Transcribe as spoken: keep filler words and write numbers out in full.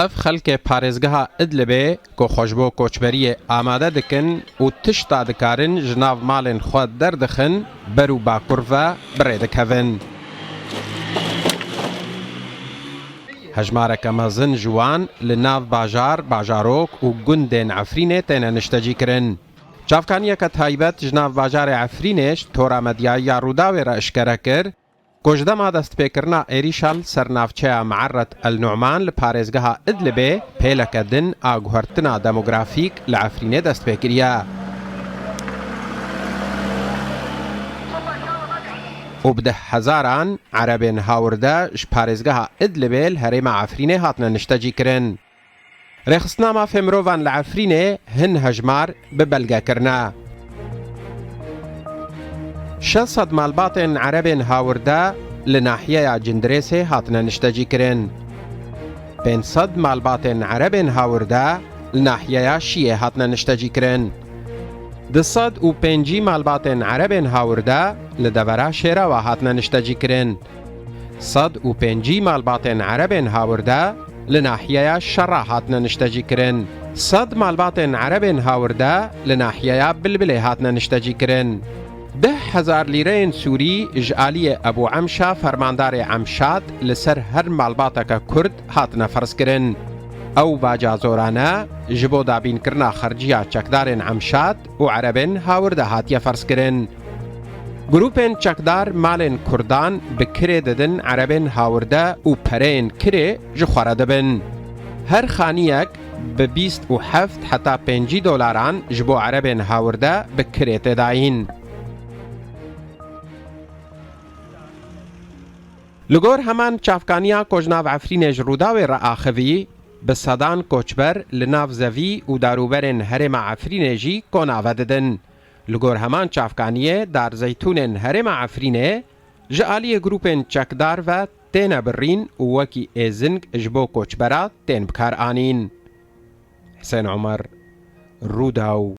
Ev xelkê parêzgeha Idlibê ku xwe ji bo koçberiyê amade dikin û tişta dikarin ji nav malên xwe derdixin, ber û bakur ve bi rê dikevin. Hejmareke mezin ji wan li nav bajar, bajarok û gundên Efrînê têne niştecîkirin. Çavkaniyeke taybet ji nav bajarê Efrînê ji tora medyayî ya Rûdawê re eşkere kir ku ji dema destpêkirina êrîşa li ser navçeya Me'eret El Nu'man li parêzgeha Idlibê pêleke din a guhertina demografîk li Efrînê dest pê kiriye. Û bi deh hezaran Erebên hawirde ji parêzgeha Idlibê li herêma Efrînê hatine niştecîkirin. Rêxistina Mafê Mirovan li Efrînê hin hejmar bi belge kirine. Şeş sed malbatên Erebên hawirde li nahiyeya Cindirêsê hatine niştecîkirin. Pênc sed malbatên Erebên hawirde li nahiyeya Şiyê hatine niştecîkirin. Du sed û pêncî malbatên Erebên hawirde li devera Şêrawa hatine niştecîkirin. Sed û pêncî malbatên Erebên hawirde li nahiyeya Şera hatine niştecîkirin. Sed malbatên Erebên hawirde li nahiyeya Bilbilê hatine niştecîkirin. Deh hezar lîreyên Sûrî ji aliyê Ebû Emşa, fermandarê Emşad, li ser her malbateke Kurd hatine ferzkirin. Ew baca zorane ji bo dabînkirina xerciya çekdarên Emşad û Erebên hawirde hatiye ferzkirin. Grûpên çekdar malên Kurdan bi kirê didin Erebên hawirde û pereyên kirê ji xwe re dibin. Her xaniyek bi bîst û heft heta pêncî dolaran ji bo Erebên hawirde bi kirê tê dayîn. Li gor heman çavkaniya ku ji nav Efrînê ji Rûdawê re axivî, bi sedan koçber li nav zevî û darûberên herêma Efrînê jî kona vedidin. Li gor heman çavkaniyê, darzeytûnên herêma Efrînê ji aliyê grûpên çekdar ve têne birîn û wekî êzing ji bo koçbera tên bikaranîn. Hisên Omer, Rûdaw.